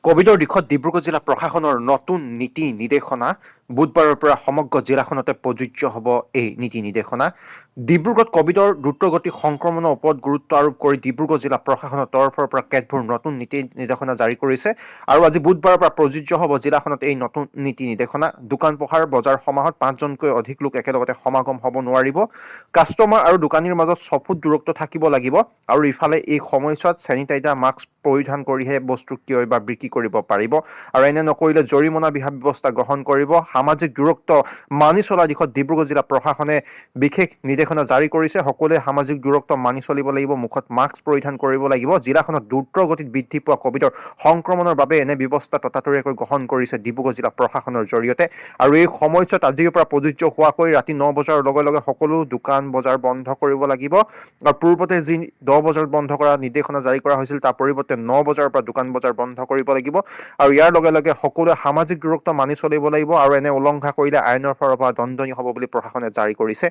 কোভিডৰ দিশত ডিব্ৰুগড় জিলা প্ৰশাসনৰ নতুন নীতি নিৰ্দেশনা। বুধবাৰৰ পৰা সমগ্ৰ জিলাখনতে প্ৰযোজ্য হ'ব এই নীতি নিৰ্দেশনা। ডিব্ৰুগড়ত কোভিডৰ দ্ৰুতগতি সংক্ৰমণৰ ওপৰত গুৰুত্ব আৰোপ কৰি ডিব্ৰুগড় জিলা প্ৰশাসনৰ তৰফৰ পৰা কেতবোৰ নতুন নীতি নিৰ্দেশনা জাৰি কৰিছে আৰু আজি বুধবাৰৰ পৰা প্ৰযোজ্য হ'ব জিলাখনত এই নতুন নীতি নিৰ্দেশনা। দোকান পোহাৰ, বজাৰ সমাহত 5জনতকৈ অধিক লোক একেলগতে সমাগম হ'ব নোৱাৰিব। কাষ্টমাৰ আৰু দোকানীৰ মাজত 6 ফুট দূৰত্ব থাকিব লাগিব আৰু ইফালে এই সময়ছোৱাত চেনিটাইজাৰ, মাস্ক পৰিধান কৰিহে বস্তু ক্ৰয় বা বিক্ৰী কৰিব পাৰিব আৰু এনে নকৰিলে জৰিমনা বিহা ব্যৱস্থা গ্ৰহণ কৰিব। সামাজিক দূৰত্ব মানি চলাৰ দিশত ডিব্ৰুগড় জিলা প্ৰশাসনে বিশেষ নিৰ্দেশনা জাৰি কৰিছে। সকলোৱে সামাজিক দূৰত্ব মানি চলিব লাগিব, মুখত মাস্ক পৰিধান কৰিব লাগিব। জিলাখনত দ্ৰুত গতিত বৃদ্ধি পোৱা কোভিডৰ সংক্ৰমণৰ বাবে এনে ব্যৱস্থা ততাতৈয়াকৈ গ্ৰহণ কৰিছে ডিব্ৰুগড় জিলা প্ৰশাসনৰ জৰিয়তে। আৰু এই সময়ছোৱাত আজিৰ পৰা প্ৰযোজ্য হোৱাকৈ ৰাতি 9 বজাৰ লগে লগে সকলো দোকান বজাৰ বন্ধ কৰিব লাগিব আৰু পূৰ্বতে যি 10 বজাত বন্ধ কৰা নিৰ্দেশনা জাৰি কৰা হৈছিল, তাৰ পৰিৱৰ্তে 9 বজাৰ পৰা দোকান বজাৰ বন্ধ কৰিব লাগিব। আৰু ইয়াৰ লগে লগে সকলোৱে সামাজিক দূৰত্ব মানি চলিব লাগিব আৰু এনে উলংঘা কৰিলে আইনৰ ফালৰ পৰা দণ্ডনীয় হ'ব বুলি প্ৰশাসনে জাৰি কৰিছে।